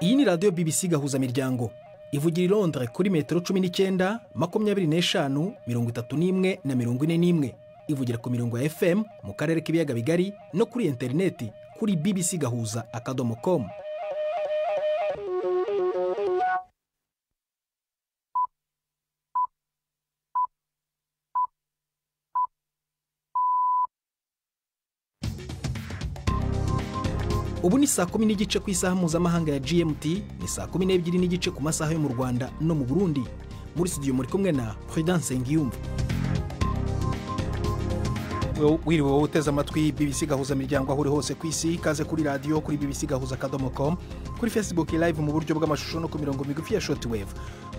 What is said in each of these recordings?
Iyi ni radiyo BBC Gahuzamiryango ivugira i Londres kuri metero 19, 25, 31 na 41. Ivugira ku mirongo ya FM mu karere k'ibiyaga bigari no kuri interineti kuri bbcgahuza.com. Ubu ni saa 10:15 ku isaha mpuzamahanga ya GMT, ni saa 12:15 ku masaha yo mu Rwanda no mu Burundi. Muri studio muri kumwe na Prudence Ngiyumva. Wiriwe wowe uteze amatwi BBC Gahuzamiryango aho uri hose ku isi, ikaze kuri radiyo kuri bbcgahuza.com, kuri Facebook live mu buryo bw'amashusho no ku mirongo migufi ya shortwave.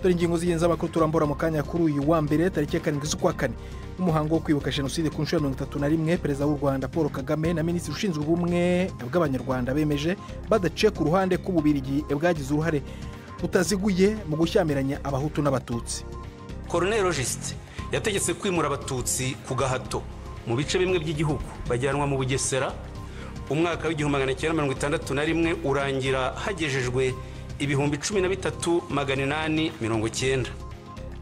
Dore ingingo z'ingenzi z'amakuru turambura mu kanya kuri uyu wa mbere tariki ya 7 z'ukwa kane. Umuhango wo kwibuka jenoside ku nshuro ya 31, Perezida w'u Rwanda Paul Kagame na Minisitiri ushinzwe ubumwe bw'Abanyarwanda bemeje badaciye ku ruhande k'Ububirigi bwagize uruhare butaziguye mu gushyamiranya Abahutu n'Abatutsi. Colonel Rogisite yategetse kwimura Abatutsi ku gahato mu bice bimwe by'igihugu bajyanwa mu Bugesera. Umwaka w'1961 urangira hagejejwe 13,890.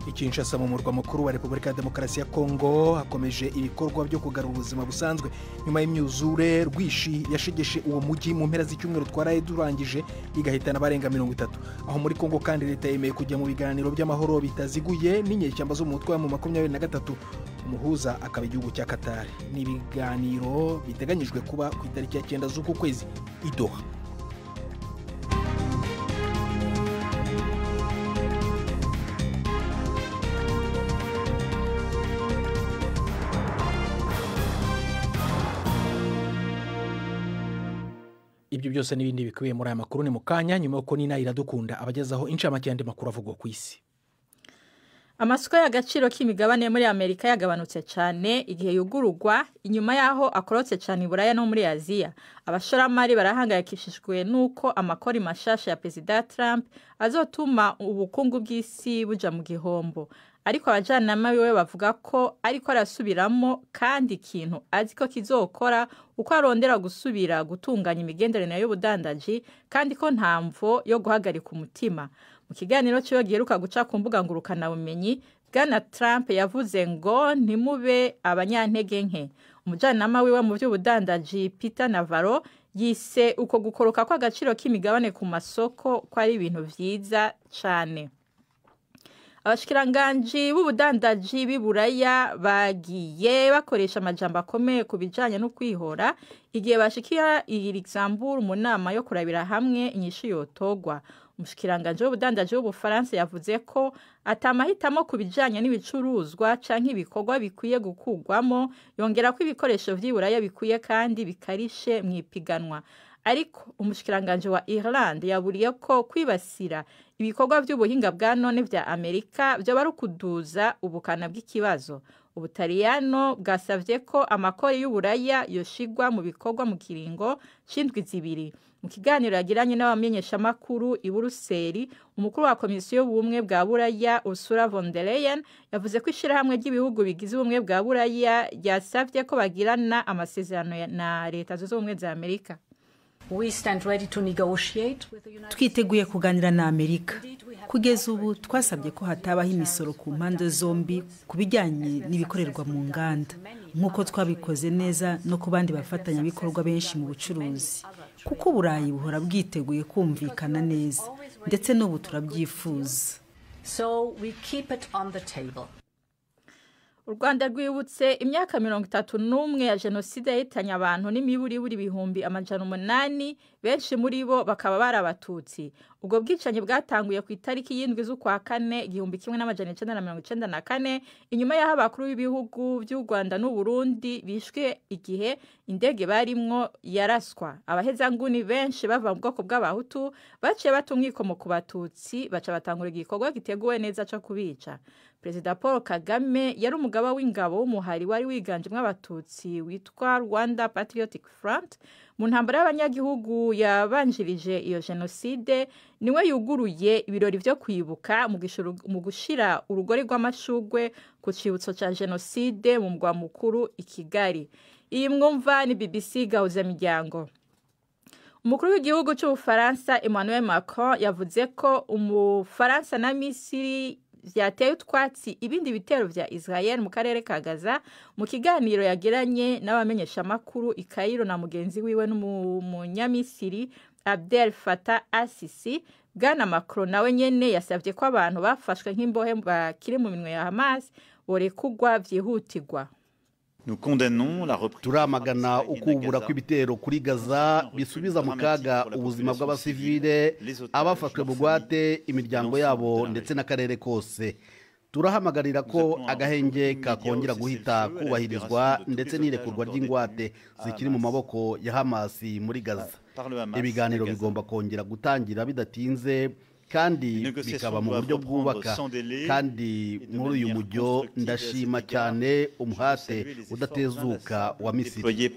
I Kinshasa mu murwa mukuru wa Repubulika ya Demokarasi ya Kongo hakomeje ibikorwa byo kugarura ubuzima busanzwe nyuma y'imyuzure rwishi yashegeshe uwo mujyi mu mpera z'icyumweru twaraye durangije, igahitana abarenga 30. Aho muri Kongo kandi leta yemeye kujya mu biganiro by'amahoro bitaziguye n'inyeshyamba zo mu mutwe wa M23, umuhuza akaba igihugu cya Qatar. Ni ibiganiro biteganyijwe kuba ku itariki ya 9 z'uku kwezi i Doha. Ibyo byose n'ibindi bikubiye muri aya makuru ni mu kanya, nyuma yuko Nina Iradukunda abagezaho incamake y'andi makuru avugwa ku isi. Amasoko y'agaciro k'imigabane muri Amerika yagabanutse cyane igihe yugururwa inyuma yaho akorotse cyane i Buraya no muri Aziya. Abashoramari barahangayikishijwe nuko amakori mashasha ya Perezida Trump azotuma ubukungu bw'isi buja mu gihombo. Ariko abajanama biwe bavuga ko ariko arasubiramo kandi ikintu azi ko kizokora uko arondera gusubira gutunganya imigenderanire y'ubudandaji, kandi ko nta mvo yo guhagarika umutima. Mu kiganiro ciwe giheruka guca ku mbuga ngurukanabumenyi, Bwana Trump yavuze ngo ntimube abanyantege nke. Umujanama wiwe mu by'ubudandaji Peter Navarro yise uko gukoroka kw'agaciro k'imigabane ku masoko ko ari ibintu vyiza cane. Abashikiranganji b'ubudandaji b'i Buraya bagiye bakoresha amajambo akomeye ku bijanye no kwihora igihe bashikira i Luxembourg mu nama yo kurabira hamwe inyishu yotogwa. Umushikiranganji w'ubudandaji w'Ubufaransa yavuze ko atamahitamo ku bijanye n'ibicuruzwa canke ibikorwa bikwiye gukugwamo, yongera ko ibikoresho vy'i Buraya bikwiye kandi bikarishe mw'ipiganwa. Ariko umushikiranganji wa Ireland yaburiye ko kwibasira ibikorwa by'ubuhinga bwa none vya Amerika vyoba ari ukuduza ubukana bw'ikibazo. Ubutaliyano bwasavye ko amakori y'Uburaya yoshigwa mu bikorwa mu kiringo c'indwi 2. Mu kiganiro yagiranye n'abamenyeshamakuru i Buruseli, umukuru wa komisiyo y'ubumwe bwa Buraya Ursula von der Leyen yavuze ko ishirahamwe ry'ibihugu bigize ubumwe bwa Buraya ryasavye ko bagirana amasezerano na Leta Zunze Ubumwe za Amerika. Twiteguye kuganira na Amerika. Kugeza ubu twasabye ko hatabaho imisoro ku mpande zombi ku bijyanye n'ibikorerwa mu nganda, nk'uko twabikoze neza no ku bandi bafatanyabikorwa benshi mu bucuruzi, kuko Uburayi buhora bwiteguye kumvikana neza, ndetse n'ubu turabyifuza. U Rwanda rwibutse imyaka 31 ya jenoside yahitanye abantu n'imiburiburi 800,000, benshi muri bo bakaba bari Abatutsi. Ubwo bwicanyi bwatanguye ku itariki 7 z'ukwa kane 1994, inyuma y'aho abakuru b'ibihugu by'u Rwanda n'u Burundi bishwe igihe indege barimwo yaraswa. Abahezanguni benshi bava mu bwoko bw'Abahutu baciye bata umwikomo ku Batutsi, baca batangura igikorwa giteguwe neza co kubica. Perezida Paul Kagame yari umugaba w'ingabo w'umuhari wari wiganjemwo Abatutsi witwa Rwanda Patriotic Front. Mu ntambara y'abanyagihugu yabanjirije iyo jenoside, niwe yuguruye ibirori vyo kwibuka mu gushira urugori rw'amashugwe ku cibutso ca jenoside mu mugwa mukuru i Kigali. Iyi mwumva ni BBC Gahuzamiryango. Umukuru w'igihugu cy'Ubufaransa Emmanuel Macron yavuze ko Umufaransa na Misiri vyateye utwatsi ibindi bitero vya Israel mu karere ka Gaza, mu kiganiro yagiranye n'abamenyeshamakuru i Cairo na mugenzi wiwe n'umunyamisiri Abdel Fattah al-Sisi. Bwana Macron nawe nyene yasavye ko abantu bafashwe nk'imbohe bakiri mu minwe ya Hamas borekugwa vyihutirwa. Turamagana ukubura kw'ibitero kuri Gaza bisubiza mu kaga ubuzima bw'abasivile, abafashwe bugwate, imiryango yabo ndetse n'akarere kose. Turahamagarira ko agahenge kakongera guhita kubahirizwa ndetse n'irekurwa ry'ingwate zikiri mu maboko ya Hamasi muri Gaza. Ibiganiro bigomba kongera gutangira bidatinze kandi bikaba mu buryo bwubaka. Kandi muri uyu mujyo ndashima cyane umuhate udatezuka wa Misiri.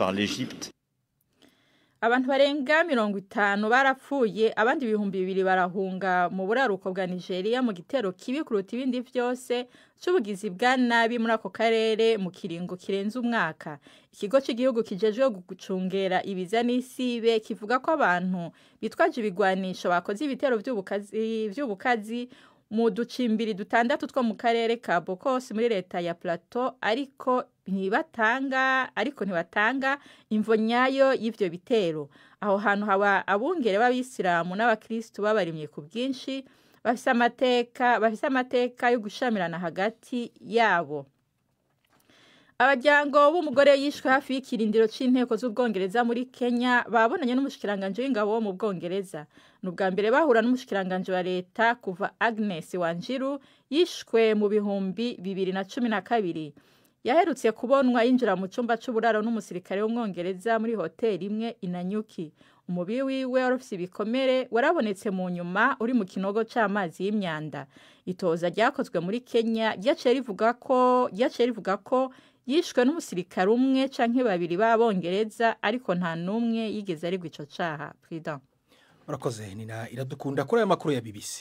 Abantu barenga 50 barapfuye, abandi 2000 barahunga mu buraruko bwa Nigeria mu gitero kibi kuruta ibindi vyose c'ubugizi bwa nabi muri ako karere mu kiringo kirenze umwaka. Ikigo cy'igihugu kijejwe gucungera ibiza n'isibe kivuga ko abantu bitwaje ibigwanisho bakoze ibitero vy'ubukazi mu ducimbiri dutandatu two mu karere ka Bokos muri leta ya Plateau, ariko ntibatanga imvo nyayo y'ivyo bitero. Aho hantu haba abungere b'abisilamu n'abakristu babarimye ku bwinshi, bafise amateka yo gushamirana hagati yabo. Abajyango b'umugore yishwe hafi y'ikirindiro c'inteko z'Ubwongereza muri Kenya babonanye n'umushikiranganje w'ingabo wo mu Bwongereza. Ni ubwa mbere bahura n'umushikiranganje wa leta kuva Agnes Wanjiru yishwe mu 2012. Yaherutse kubonwa yinjira mu cyumba c'uburaro n'umusirikare w'Umwongereza muri hoteli imwe Inanyuki. Umubiri wiwe warufise ibikomere warabonetse mu nyuma uri mu kinogo c'amazi y'imyanda. Itoza ryakozwe muri Kenya ryaciye rivuga ko yishwe n'umusirikare umwe canke babiri b'Abongereza, ariko nta n'umwe yigeze arigwa ico caha. Prudent. Murakoze Nina Iradukunda kuri aya makuru ya BBC.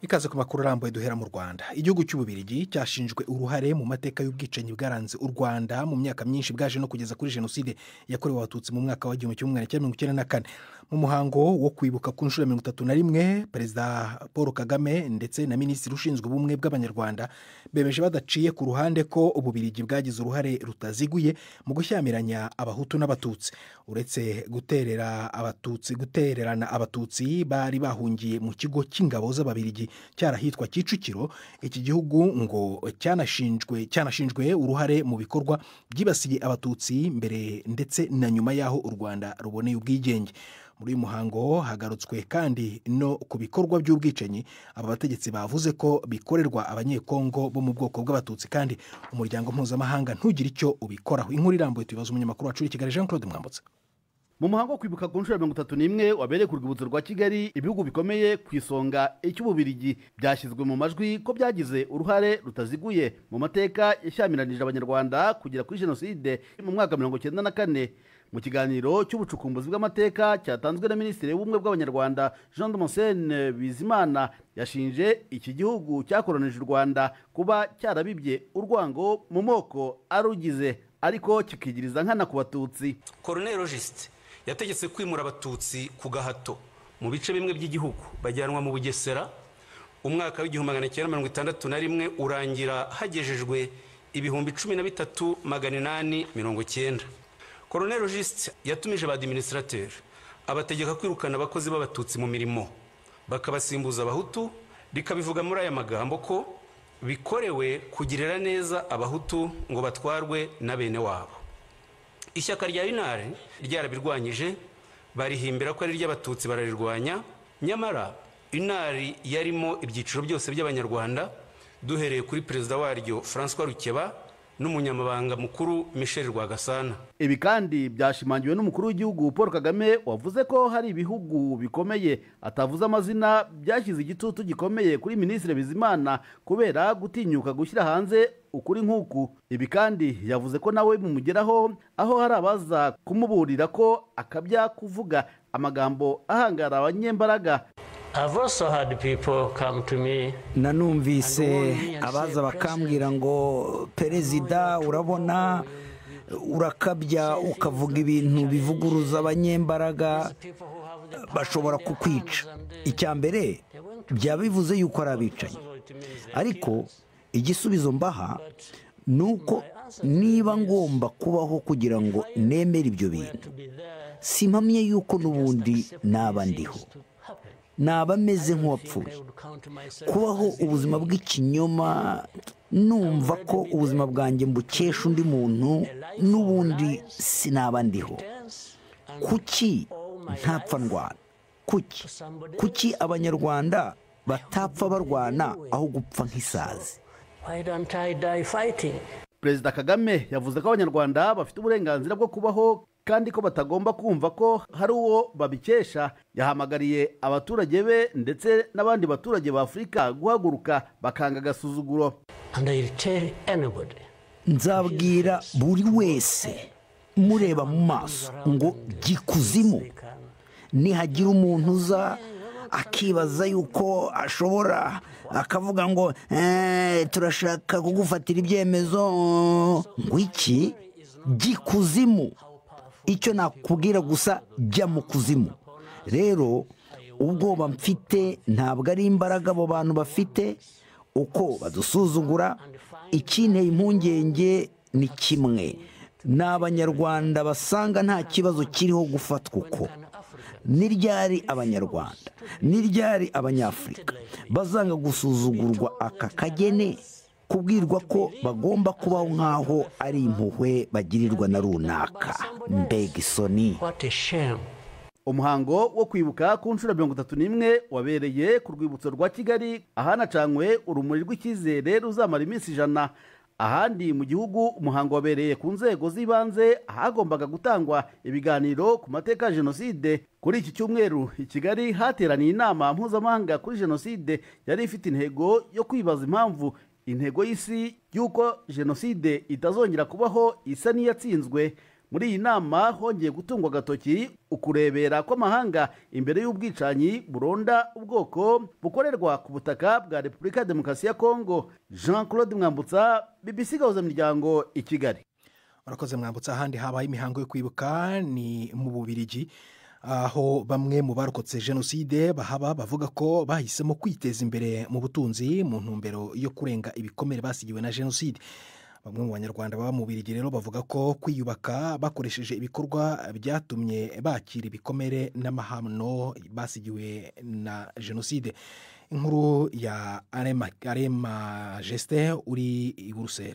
Ikaze ku makuru arambuye duhera mu Rwanda. Igihugu cy'Ububirigi cyashinjwe uruhare mu mateka y'ubwicanyi bwaranze u Rwanda mu myaka myinshi bwaje no kugeza kuri jenoside yakorewe Abatutsi mu mwaka wa 1994. Mu muhango wo kwibuka ku nshuro ya 31, Perezida Paul Kagame ndetse na Minisitiri ushinzwe ubumwe bw'Abanyarwanda bemeje badaciye ku ruhande ko Ububirigi bwagize uruhare rutaziguye mu gushyamiranya Abahutu n'Abatutsi. Uretse gutererana Abatutsi bari bahungiye mu kigo cy'ingabo z'Ababirigi cyarahitwa Kicukiro, iki gihugu ngo cyanashinjwe uruhare mu bikorwa byibasiye Abatutsi mbere ndetse na nyuma y'aho u Rwanda ruboneye ubwigenge. Muri uyu muhango hagarutswe kandi no ku bikorwa by'ubwicanyi aba bategetsi bavuze ko bikorerwa Abanyekongo bo mu bwoko bw'Abatutsi, kandi umuryango mpuzamahanga ntugire icyo ubikoraho. Inkuru irambuye tubibaza umunyamakuru wacu i Kigali Jean Claude Mwambutsa. Mu muhango wo kwibuka ku nshuro ya 31 wabereye ku rwibutso rwa Kigali, ibihugu bikomeye ku isonga icy'Ububirigi byashyizwe mu majwi ko byagize uruhare rutaziguye mu mateka yashyamiranyije Abanyarwanda kugera kuri jenoside mu mwaka 1994. Mu kiganiro cy'ubucukumbuzi bw'amateka cyatanzwe na Minisitiri w'Ubumwe bw'Abanyarwanda Jean Damascène Bizimana, yashinje iki gihugu cyakoronije u Rwanda kuba cyarabibye urwango mu moko arugize, ariko kikigiriza nkana ku Batutsi. Colonel Logiste yategetse kwimura Abatutsi ku gahato mu bice bimwe by'igihugu bajyanwa mu Bugesera. Umwaka wa 1961 urangira hagejejwe 13,890. Colonel Logiste yatumije ba administrateur abategeka kwirukana abakozi b'Abatutsi mu mirimo bakabasimbuza Abahutu, rikabivuga muri aya magambo ko bikorewe kugirira neza Abahutu ngo batwarwe na bene wabo. Ishyaka rya Inare ryarabirwanyije, barihimbira ko ari ry'Abatutsi bararirwanya. Nyamara Inari yarimo ibyiciro byose by'Abanyarwanda, duhereye kuri perezida waryo François Rukeba n'umunyamabanga mukuru Michel Rwagasana. Ibi kandi byashimangiwe n'umukuru w'igihugu Paul Kagame, wavuze ko hari ibihugu bikomeye atavuze amazina byashyize igitutu gikomeye kuri Minisitiri Bizimana kubera gutinyuka gushyira hanze ukuri nk'uku. Ibi kandi yavuze ko nawe bimugeraho, aho hari abaza kumuburira ko akabya kuvuga amagambo ahangara abanyembaraga. Nanumvise abaza bakambwira ngo perezida, urabona urakabya ukavuga ibintu bivuguruza abanyembaraga, bashobora kukwica. Icya mbere byaba bivuze yuko ari abicanyi, ariko igisubizo mbaha ni uko niba ngomba kubaho kugira ngo nemere ibyo bintu, simpamye yuko n'ubundi naba ndiho, naba meze nk'uwapfuye. Kubaho ubuzima bw'ikinyoma numva ko ubuzima bwanjye mbukesha undi muntu, n'ubundi sinaba ndiho. Kuki ntapfa ndwana? Kuki Abanyarwanda batapfa barwana aho gupfa nk'isazi? Perezida Kagame yavuze ko Abanyarwanda bafite uburenganzira bwo kubaho kandi ko batagomba kumva ko hari uwo babikesha. Yahamagariye abaturage be ndetse n'abandi baturage ba Afurika guhaguruka bakanga agasuzuguro. Nzabwira buri wese mureba mu maso ngo gikuzimu, nihagira umuntu uza akibaza yuko ashobora akavuga ngo turashaka kugufatira ibyemezo, ngo iki gikuzimu, icyo nakubwira gusa jya mu kuzimu. Rero ubwoba mfite ntabwo ari imbaraga abo bantu bafite uko badusuzugura. Ikinteye impungenge ni kimwe, ni Abanyarwanda basanga nta kibazo kiriho gufatwa uko. Ni ryari Abanyarwanda, ni ryari Abanyafurika bazanga gusuzugurwa aka kagene, kubwirwa ko bagomba kubaho nk'aho ari impuhwe bagirirwa na runaka? Mbega isoni! Umuhango wo kwibuka ku nshuro 31 wabereye ku rwibutso rwa Kigali, ahanacanywe urumuri rw'icyizere ruzamara iminsi 100. Ahandi mu gihugu umuhango wabereye ku nzego z'ibanze, ahagombaga gutangwa ibiganiro ku mateka ya jenoside. Kuri iki cyumweru i Kigali hateraniye inama mpuzamahanga kuri jenoside yari ifite intego yo kwibaza impamvu intego y'isi y'uko jenoside itazongera kubaho isa n'iyatsinzwe. Muri iyi nama hongeye gutungwa agatoki ukurebera kw'amahanga imbere y'ubwicanyi buronda ubwoko bukorerwa ku butaka bwa Repubulika ya Demokarasi ya Kongo. Jean Claude Mwambutsa, BBC Gahuzamiryango i Kigali. Urakoze Mwambutsa. Ahandi habaye imihango yo kwibuka ni mu Bubiligi, aho bamwe mu barokotse jenoside bahaba bavuga ko bahisemo kwiteza imbere mu butunzi mu ntumbero yo kurenga ibikomere basigiwe na jenoside. Bamwe mu Banyarwanda baba mu Bubiligi rero bavuga ko kwiyubaka bakoresheje ibikorwa byatumye bakira ibikomere n'amahano basigiwe na jenoside. Inkuru ya Arema Geste uri i Buruseli.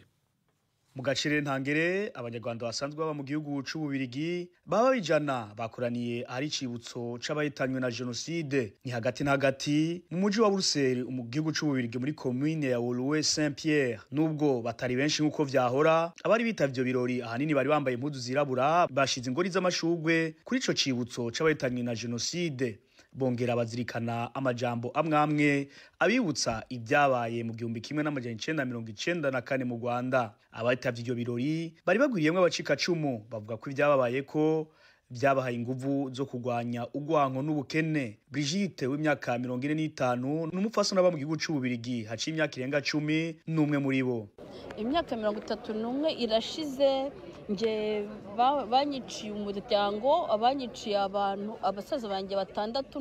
Mu gacere ntangere Abanyarwanda basanzwe baba mu gihugu c'Ububirigi baba bijana bakoraniye ahari icibutso c'abahitanywe na jenoside. Ni hagati na hagati mu muji wa Buruseli mu gihugu c'Ububirigi muri commune ya Woluwe Saint Pierre. Nubwo batari benshi nkuko vyahora, abari bitavye ivyo birori ahanini bari bambaye impuzu zirabura, bashize ingori z'amashugwe kuri ico cibutso c'abahitanywe na jenoside. Bongera bazirikana amajambo amwamwe abibutsa ibyabaye mu 1994 mu Rwanda. Abatavye ibyo birori bari bagwiriyemwe abacikacumu, bavuga ko ibyababaye ko byabahaye inguvu zo kurwanya urwanko n'ubukene. Brigitte w'imyaka 45 n'umupfasoni aba mu gihugu c'Ububirigi haciye imyaka irenga 10 n'umwe muri bo. Imyaka 31 irashize nge banyiciye umuryango, abanyiciye abantu, abasaza banjye batandatu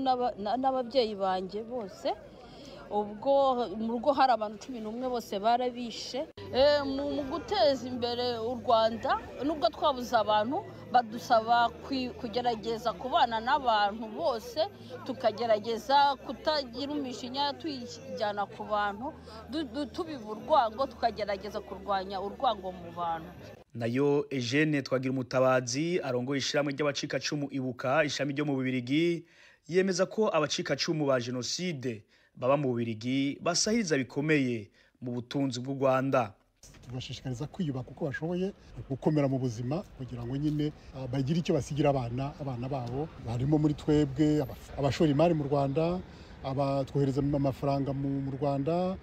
n'ababyeyi banjye bose. Ubwo mu rugo hari abantu 11 bose barabishe. Mu guteza imbere u Rwanda, nubwo twabuze abantu, badusaba kugerageza kubana n'abantu bose, tukagerageza kutagira umishinya tuyijyana ku bantu, tubiba urwango, tukagerageza kurwanya urwango mu bantu. Nayo Eugene Twagira Umutabazi arongoye ishyirahamwe ry'abacikacumu Ibuka ishami ryo mu Bubiligi, yemeza ko abacikacumu ba jenoside baba mu Bubiligi basahiriza bikomeye mu butunzi bw'u Rwanda. Tubashishikariza kwiyubaka uko bashoboye, gukomera mu buzima kugira ngo nyine bagire icyo basigira abana babo. Barimo muri twebwe abashora imari mu Rwanda, abatwohereza amafaranga mu Rwanda,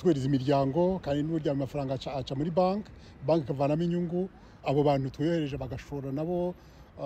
twohereza imiryango, kandi n'uburyo amafaranga aca muri banki, banki ikavanamo inyungu. Abo bantu twohereje bagashora nabo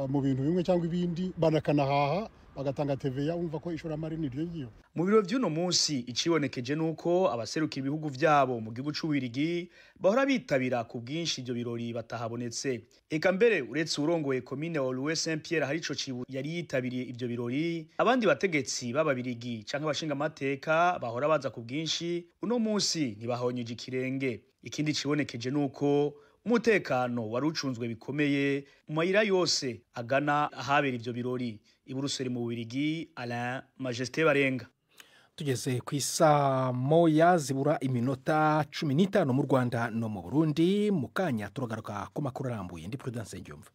mu bintu bimwe cyangwa ibindi, banakanahaha Bagatanga TVA, wumva ko ishoramari ni iryo ngiyo. Mu biro vy'uno munsi, icibonekeje nuko abaserukira ibihugu vyabo mu gihugu c'Ububirigi bahora bitabira ku bwinshi ivyo birori batahabonetse. Eka mbere, uretse urongoye komine Woluwe Saint Pierre hari ico cibu yari yitabiriye ivyo birori, abandi bategetsi b'Ababirigi canke abashinga amateka bahora baza ku bwinshi uno munsi ntibahonyeje ikirenge. Ikindi cibonekeje nuko umutekano wari ucunzwe bikomeye mu mayira yose agana ahabera ivyo birori. I Buruseli mu Bubirigi, Alain Majesté Barenga. Tugeze ku isaa 1 zibura iminota 15 mu Rwanda no mu Burundi. Mu kanya turagaruka ku makuru arambuye. Ndi Prudence Ngyumva.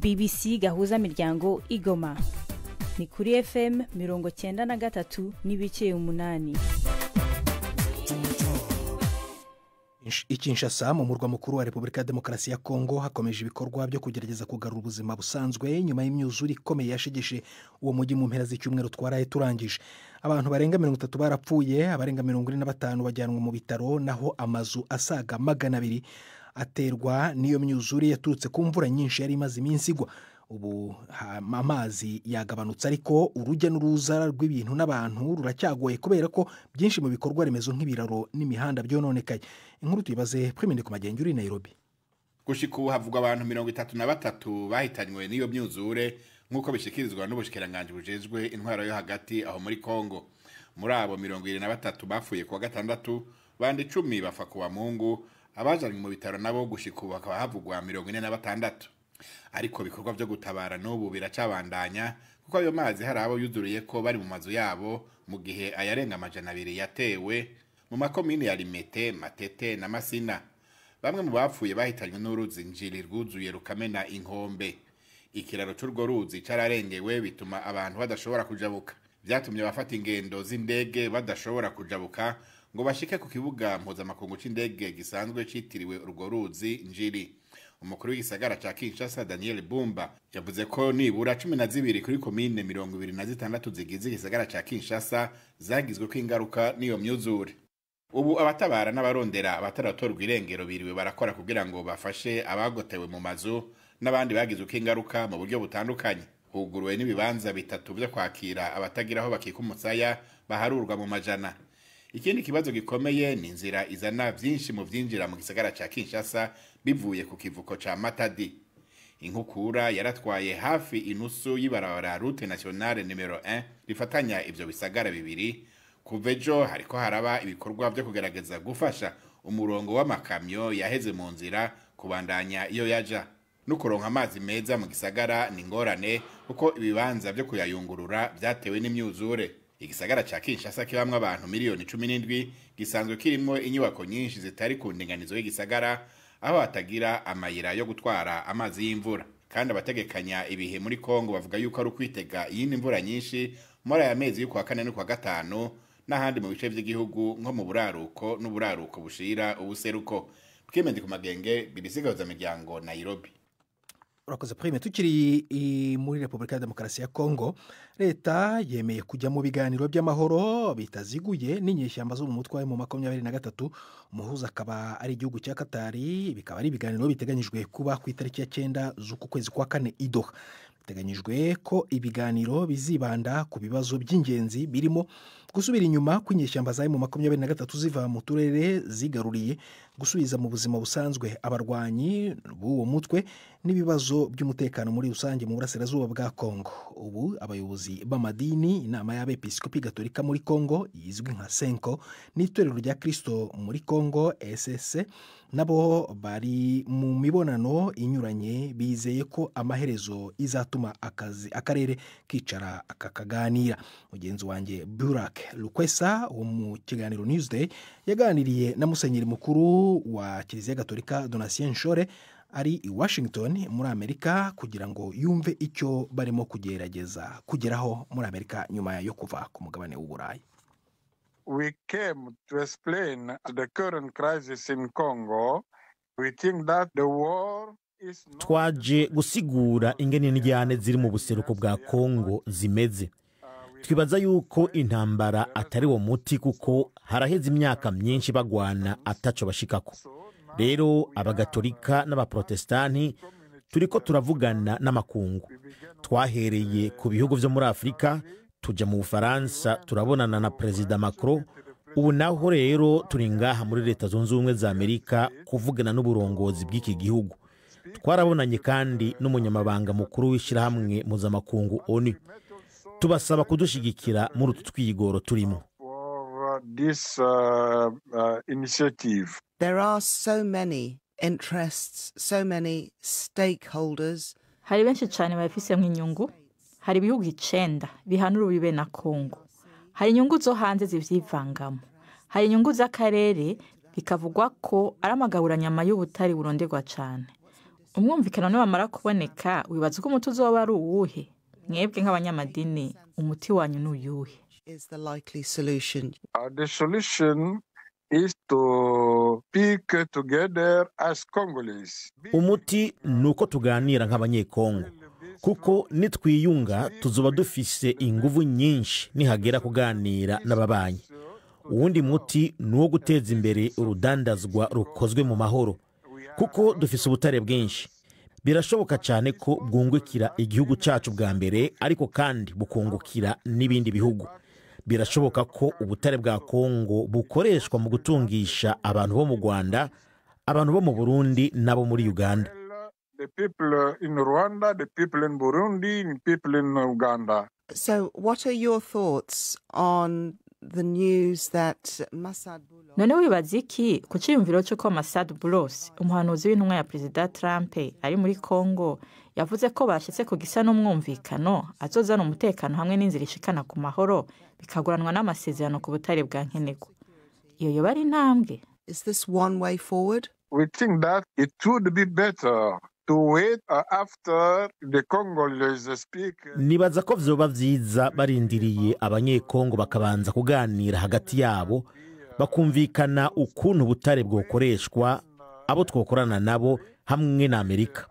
BBC Gahuza Miryango Igoma ni kuri FM 93.8. I Kinshasa, mu murwa mukuru wa Repubulika ya Demokarasi ya Kongo, hakomeje ibikorwa byo kugerageza kugarura ubuzima busanzwe nyuma y'imyuzure ikomeye yashegeshe uwo mujyi mu mpera z'icyumweru twaraye turangije. Abantu barenga 30 barapfuye, abarenga 45 bajyanwa mu bitaro, naho amazu asaga 200 aterwa n'iyo myuzure yaturutse ku mvura nyinshi yari imaze iminsi igwa. Ubu amazi yagabanutse, ariko urujya n'uruza rw'ibintu n'abantu ruracyagoye kubera ko byinshi mu bikorwa remezo nk'ibiraro n'imihanda byononekaye. Inkuru tuyibaze Premine ku Magenge uri Nairobi. Gushika ubu havugwa abantu 33 bahitanywe n'iyo myuzure, nk'uko bishikirizwa n'ubushikiranganje bujejwe intwaro yo hagati aho muri Kongo. Muri abo 23 bapfuye kuwa gatandatu, bandi 10 bafa kuwa Mungu, abajanywe mu bitaro nabo gushika ubu hakaba havugwa 46. Ariko ibikorwa byo gutabara n'ubu biracabandanya, kuko ayo mazi hari abo yuzuriye ko bari mu mazu yabo, mu gihe ayarenga 200 yatewe mu makomine ya Limete, Matete na Masina. Bamwe mu bapfuye bahitanywe n'uruzi Njiri rwuzuye rukamena inkombe. Ikiraro c'urwo ruzi cararengewe, bituma abantu badashobora kujabuka. Vyatumye abafata ingendo z'indege badashobora kujabuka ngo bashike ku kibuga mpuzamakungu c'indege gisanzwe citiriwe urwo ruzi Njiri. Umukuru w'igisagara ca Kinshasa, Daniel Bumba, yavuze ko nibura 12 kuri komine 26 zigize igisagara ca Kinshasa zagizwe ko ingaruka n'iyo myuzure. Ubu abatabara n'abarondera abataratorwa irengero biriwe barakora kugira ngo bafashe abagotewe mu mazu n'abandi bagizwe ko ingaruka mu buryo butandukanye. Huguruwe n'ibibanza bitatu vyo kwakira abatagira aho bakika umusaya baharurwa mu majana. Ikindi kibazo gikomeye ni inzira izana vyinshi mu vyinjira mu gisagara ca Kinshasa bivuye ku kivuko ca Matadi. Inkukura yaratwaye hafi inusu y'ibarabara route nationale numero 1 rifatanya ivyo bisagara bibiri. Kuva ejo hariko haraba ibikorwa vyo kugerageza gufasha umurongo w'amakamyo yaheze mu nzira kubandanya iyo yaja. No kuronka amazi meza mu gisagara ni ngorane, kuko ibibanza vyo kuyayungurura vyatewe n'imyuzure. Igisagara ca Kinshasa kibamwo abantu miliyoni 17 gisanzwe kirimwo inyubako nyinshi zitari ku ndinganizo y'igisagara, aho hatagira amayira yo gutwara amazi y'imvura. Kandi abategekanya ibihe muri Kongo bavuga yuko ari ukwitega iyindi mvura nyinshi muri aya mezi y'ukwa kane n'ukwa gatanu n'ahandi mu bice vy'igihugu nko mu buraruko n'uburaruko bushira ubuseruko. Bwimendi ku Magenge, BBC Gahuza Miryango, Nairobi. Urakoze Prime. Tukiri muri Repubulika ya Demokarasi ya Kongo, leta yemeye kujya mu biganiro by'amahoro bitaziguye n'inyeshyamba zo mu mutwe mu 23, umuhuza akaba ari igihugu cya Katari. Bikaba ari ibiganiro biteganyijwe kuba ku itariki ya 9 z'uku kwezi kwa kane i Doha. Biteganyijwe ko ibiganiro bizibanda ku bibazo by'ingenzi birimo gusubira inyuma kw'inyeshyamba za mu 23 ziva mu turere zigaruriye, gusubiza mu buzima busanzwe abarwanyi b'uwo mutwe, n'ibibazo by'umutekano muri rusange mu burasirazuba bwa Kongo. Ubu abayobozi b'amadini, inama y'abepiskopi gatolika muri Kongo izwi nka Senko n'itorero rya Kristo muri Kongo SSC, nabo bari mu mibonano inyuranye, bizeye ko amaherezo izatuma akazi akarere kicara akakaganira. Mugenzi wanjye Burak Lukwesa wo mu kiganiro Newsday yaganiriye na musenyeri mukuru wa Kiliziya Gatolika Donatien Nshore ari i Washington muri Amerika, kugira ngo yumve icyo barimo kugerageza kugeraho muri Amerika nyuma yo kuva ku mugabane w'Uburayi. We came to explain the current crisis in Congo. We think that the war is not... Twaje gusigura ingene n'indyane ziri mu buseruko bwa Kongo zimeze. Twibaza yuko intambara atari wo muti, kuko haraheze imyaka myinshi bagwana ataco bashikako. Rero abagatolika n'abaprotestanti Turiko turavugana n'amakungu. Twahereye ku bihugu vyo muri Afurika, tuja mu Bufaransa, turabonana na Perezida Macron. Ubu naho rero turi ngaha muri Leta Zunze Ubumwe za Amerika kuvugana n'uburongozi bw'iki gihugu. Twarabonanye kandi n'umunyamabanga mukuru w'ishyirahamwe mpuzamakungu ONU. Tubasaba kudushigikira muri utu twigoro turimo. For this initiative. There are so many interests, so many stakeholders. Hari benshi cyane babifisemo inyungu. Hari ibihugu 9 bihana urubibe na Kongo. Hari inyungu zo hanze zivyivangamo. Hari inyungu z'akarere, bikavugwa ko ari amagaburanyama y'ubutari buronderwa cyane. Umwumvikano niwamara kuboneka, wibaza ko umuti uzoba ari uwuhe? Mwebwe nk'abanyamadini, umuti wanyu ni uyuhe? Is the likely solution? The solution is to speak together as Congolese. Umuti ni uko tuganira nk'abanyekongo, kuko nitwiyunga tuzoba dufise inguvu nyinshi nihagera kuganira n'ababanyi. Uwundi muti ni uwo guteza imbere urudandazwa rukozwe mu mahoro, kuko dufise ubutare bwinshi. Birashoboka cyane ko bwungukira igihugu cyacu bwa mbere, ariko kandi bukungukira n'ibindi bihugu. Birashoboka ko ubutare bwa Kongo bukoreshwa mu gutungisha abantu bo mu Rwanda, abantu bo mu Burundi n'abo muri Uganda. The people in Rwanda, the people in Burundi, the people in Uganda. So what are your thoughts on the news that Massad Boulos... None wibaza iki ku cyiyumviro cy'uko Massad Boulos, umuhanuzi w'intumwa ya Perezida Trump ari muri Kongo, yavuze ko bashyitse ku gisa n'umwumvikano azozana umutekano hamwe n'inzira ishikana ku mahoro, bikaguranwa n'amasezerano ku butare bwa nkenerwa. Iyo yoba ari intambwe? Is this one way forward? We think that it would be better to wait after the Congolese speak. Nibaza ko vyoba vyiza barindiriye abanyekongo bakabanza kuganira hagati yabo, bakumvikana ukuntu ubutare bwokoreshwa, abo twokorana nabo hamwe na Amerika.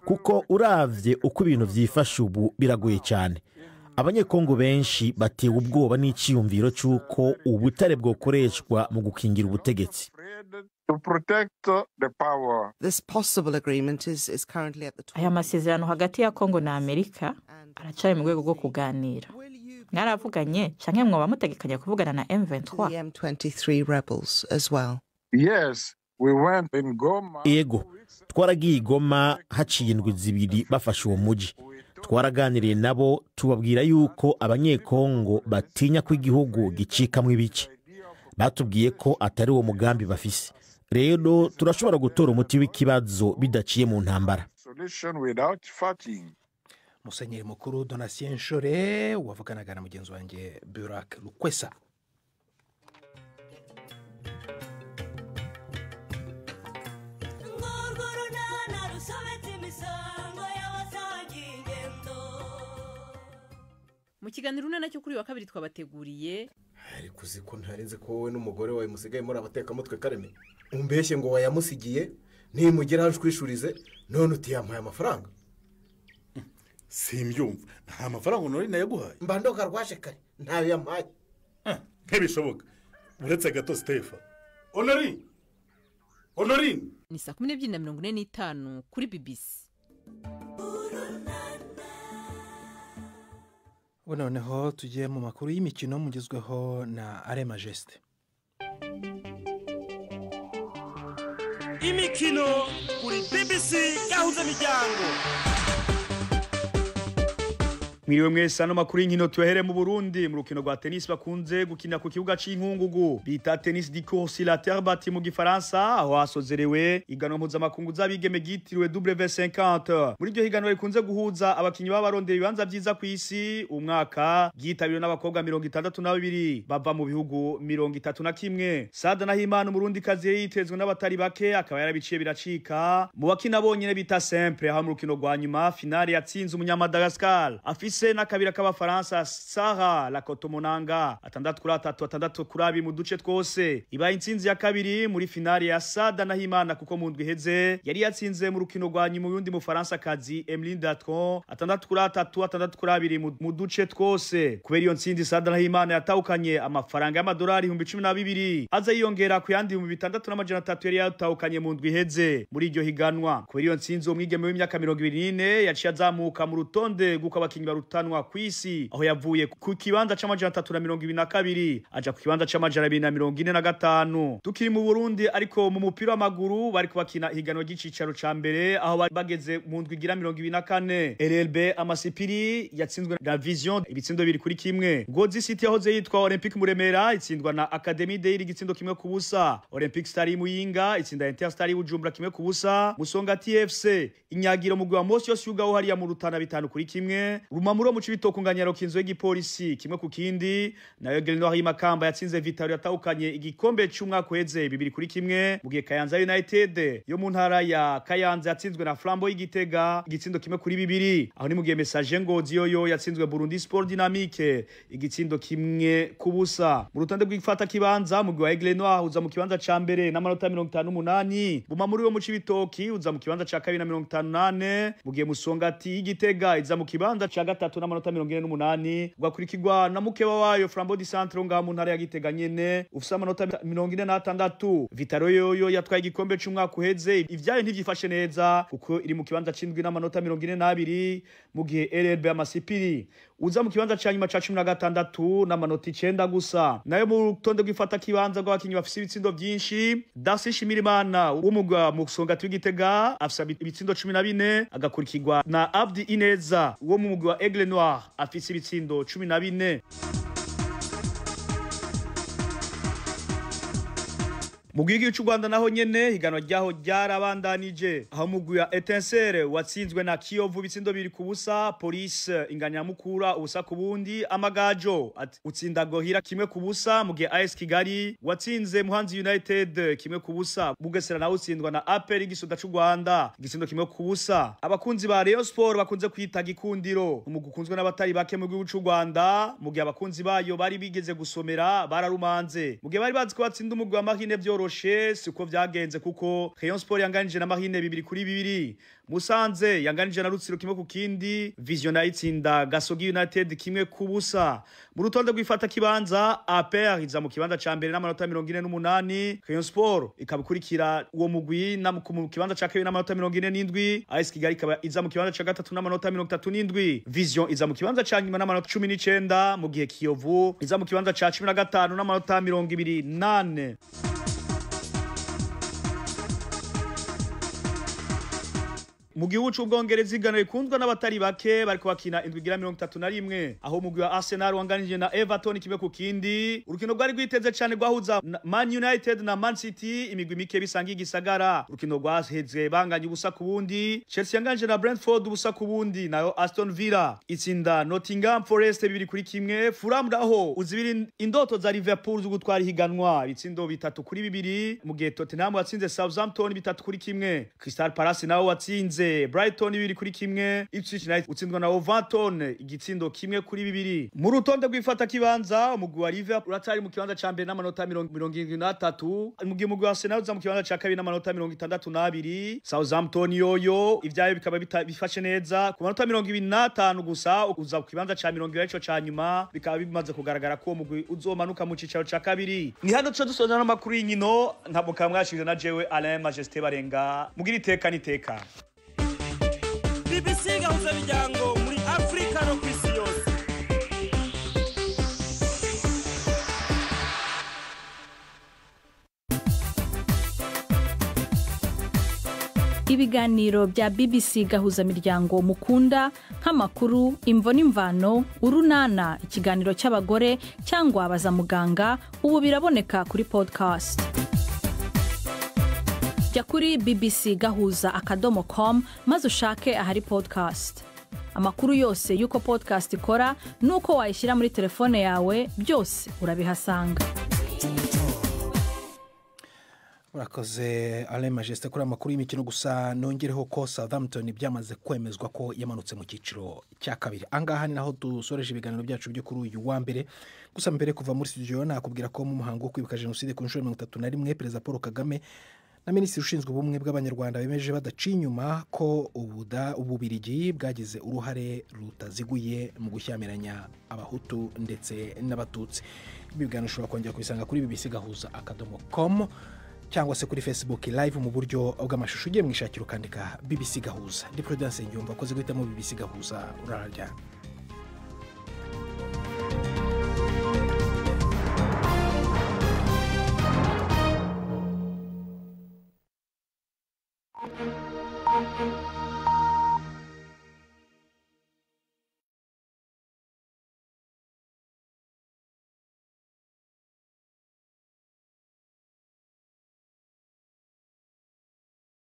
Kuko uravye uko ibintu vyifashe ubu biragoye cyane. Abanyekongo benshi batewe ubwoba n'iciyumviro c'uko ubutare bwokoreshwa mu gukingira ubutegetsi. To protect the power. This possible agreement is currently at the top. Aya masezerano hagati ya Kongo na Amerika aracari mu rwego rwo kuganira. Mwaravuganye canke mwoba mutegekanya kuvugana na M23? The M23 rebels as well. Yes, we went in Goma. Ego, twaragiye i Goma haciye indwi 2 bafashe uwo muji. Twaraganiriye nabo tubabwira yuko abanyekongo batinya ko igihugu gicikamwo ibice. Batubwiye ko atari uwo mugambi bafise. Rero turashobora gutora umuti w'ikibazo bidaciye mu ntambara. Solution without fighting. Musenyeri mukuru Donatien Nshole wavuganaga na mugenzi wanjye Burak Lukwesa. Mu kiganiro urunana cyo kuri wa kabiri twabateguriye. Ariko uzi ko ntarinze ko wowe n'umugore wawe musigaye muri abatekamutwe Kareme. Umbeshye ngo wayamusigiye ntimugera aje none utiyampaye amafaranga. Simbyumva, nta mafaranga nori nayaguhaye. Mba ndoka rwaje kare ntayo yampaye. Ntibishoboka. Uretse gato Stefa. Honorine. Honorine. Ni saa 12:45 kuri BBC. Ubu noneho tugiye mu makuru y'imikino mugezweho na Are Majeste. Imikino kuri BBC Gahuza Miryango. Mwiriwe mwese, ano makuru y'inkino tuhere mu Burundi. Mu rukino rwa tennis bakunze gukina ku kibuga c'inkungugu bita tennis du court sur la terre battue mu gifaransa, aho hasozerewe iganwa mpuzamakungu z'abigeme ryitiriwe W50. Muri iryo higanwa rikunze guhuza abakinyi b'abarondera ibibanza vyiza ku isi, umwaka ryitabiriwe n'abakobwa 62 bava mu bihugu 31. Sada Nahimana, umurundi kazi yitezwe n'abatari bake, akaba yarabiciye biracika mu bakina bonyene bita simple, aho mu rukino rwa nyuma finale yatsinze umunyamadagaskar afise Ifise n'akabira k'abafaransa Sarah Lakotomonanga 6-3 6-2 mu duce twose. Ibaye intsinzi ya kabiri muri finale ya Sada Nahimana, kuko mu ndwi iheze yari yatsinze mu rukino rwa nyuma y'undi mufaransa kazi Emeline Datron 6-3 6-2 mu duce twose. Kubera iyo ntsinzi, Sada Nahimana yatahukanye amafaranga y'amadolari 12,000, aza yiyongera ku yandi 6,300 yari yatahukanye mu ndwi iheze muri iryo higanwa. Kubera iyo ntsinzi, uwo mwigeme w'imyaka 24 yaciye azamuka mu rutonde rw'uko abakinyi barutanwa kw'isi, aho yavuye ku kibanza c'322 aja ku kibanza c'245. Tukiri mu Burundi ariko mu mupira w'amaguru, bariko bakina ihiganwa ry'icicaro ca mbere, aho bari bageze mu ndwi igira 24. RLB Amasipiri yatsinzwe na Vision ibitsindo 2-1. Ngozi City yahoze yitwa Olympique Muremera itsindwa na Academy Day igitsindo 1-0. Olympic Star Muyinga itsinda Interstar Bujumbura 1-0. Musonga TFC inyagira umugwi wa Mosi yose yugaho hariya mu Rutana 5-1. Rumamuro mu Cibitoke unganya Rukinzo y'igipolisi 1-0. Nayo Grenoir y'Imakamba yatsinze Vitaro yatahukanye igikombe c'umwaka uheze 2-1, mu gihe Kayanza United yo mu ntara ya Kayanza yatsinzwe na Flambeau y'Igitega igitsindo 1-2. Aho ni mu gihe Message Ngozi yoyo yatsinzwe Burundi Sport Dynamique igitsindo 1-0. Mu rutonde rw'ifata kibanza, mugwi wa Aigle Noir uza mu kibanza ca mbere n'amanota 58, Bumamuri wo mu Cibitoki uza mu kibanza ca kabiri na 58, mu gihe Musongati y'Igitega iza mu kibanza ca gatatu n'amanota 48, ugakurikirwa na mukeba wayo Flambeau du Centre ngaha mu ntara ya Gitega nyene ufise amanota 46. Vitaro yoyo yatwaye igikombe c'umwaka uheze, ivyayo ntivyifashe neza kuko iri mu kibanza c'indwi n'amanota 42, mu gihe RLB Amasipiri uza mu kibanza ca nyuma ca 16 n'amanota 9 gusa. Nayo mu rutonde rw'ifata kibanza rw'abakinyi bafise ibitsindo vyinshi, Darcy Shimirimana w'umugwi wa Musongati w'Igitega afise ibitsindo 14, agakurikirwa na Abdi Ineza wo mu mugwi wa Aigle Noir afise ibitsindo 14. Mu gihugu cy'u Rwanda naho nyene higanwa ryaho ryarabandanije, aho mugwi wa Etincelle watsinzwe na Kiyovu ibitsindo 2-0, Police inganya Mukura 0-0, Amagajo utsinda Gohira 1-0, mu gihe AS Kigali watsinze Muhanzi United 1-0, Bugesera naho utsindwa na APR igisoda cy'u Rwanda igitsindo 1-0. Abakunzi ba Rayon Sport bakunze kwita Gikundiro, umugwi ukunzwe n'abatari bake mu gihugu cy'u Rwanda, mu gihe abakunzi bayo bari bigeze gusomera bararumanze, mu gihe bari bazi ko batsinda umugwi wa Marine byoroshe, siko vyagenze kuko Rayon Sport yanganije na Marine 2-2, Musanze yanganije na Rutsiro 1-0, Vision itsinda Gasogi United 1-0. Mu rutonde rw'ifata kibanza, APR iza mu kibanza ca mbere n'amanota 48, Rayon Sport ikabikurikira uwo mugwi na mu kibanza ca kabiri n'amanota 47, AS Kigali ikaba iza mu kibanza ca gatatu n'amanota 37, Vision iza mu kibanza ca nyuma n'amanota 19, mu gihe Kiyovu iza mu kibanza ca 15 n'amanota 28. Mu gihugu c'Ubwongereza igano rikundwa n'abatari bake, bariko bakina indwi igira 31, aho umugwi wa Arsenal wanganije na Everton 1-0. Urukino rwari rwiteze cane rwahuza Man United na Man City, imigwi mike bisangiye igisagara. Urukino rwaheze banganye 0-0. Chelsea yanganije na Brentford 0-0, nayo Aston Villa itsinda Nottingham Forest 2-1. Fulham naho uzibira indoto za Liverpool zo gutwara ihiganwa ibitsindo 3-2, mu gihe Tottenham watsinze Southampton 3-1. Crystal Palace naho watsinze Brighton 2-1, Ipswich United utsindwa na Wolverhampton igitsindo 1-2. Mu rutonde rw'ifata kibanza, umugwi wa Liverpool uratari mu kibanza ca mbere n'amanota 73, mu gihe umugwi wa Arsenal uza mu kibanza ca kabiri n'amanota 62. Southampton yoyo ivyayo bikaba bifashe neza ku manota 25 gusa, uza ku kibanza ca 20 ca nyuma, bikaba bimaze kugaragara ko umugwi uzomanuka mu cicaro ca kabiri. Ni hano tuca dusoza n'amakuru y'inkino, ntabwo kamwashije na jewe Alain Majesté Barenga. Mugira iteka n'iteka. BBC Gahuza Miryango muri Afrika no kw'isi yose. Ibiganiro bya BBC Gahuza Miryango mukunda nk'amakuru, imvo n'imvano, urunana, ikiganiro cy'abagore cyangwa baza muganga, ubu biraboneka kuri podcast. Jya kuri bbc gahuza akadomo com maze ushake ahari podcast. Amakuru yose y'uko podcast ikora n'uko wayishyira muri telefone yawe byose urabihasanga. Urakoze Alain Majesté kuri amakuru y'imikino. Gusa nongereho ko Southampton byamaze kwemezwa ko yamanutse mu cyiciro cya kabiri. Angaha ni naho dusoreje ibiganiro byacu byo kuri uyu wa mbere. Gusa mbere kuva muri studio nakubwira ko mu muhango wo kwibuka jenoside ku nshuro 31, Perezida Paul Kagame na Minisitiri ushinzwe ubumwe bw'Abanyarwanda bemeje badaciye inyuma ko Ububirigi bwagize uruhare rutaziguye mu gushyamiranya Abahutu ndetse n'Abatutsi. Ibi biganiro ushobora kongera kubisanga kuri bbcgahuza.com cyangwa se kuri Facebook live mu buryo bw'amashusho. Ugiye mu ishakiro ukandika BBC Gahuza. Ndi Prudence Nyumva akoze guhitamo BBC Gahuza. Urararyana.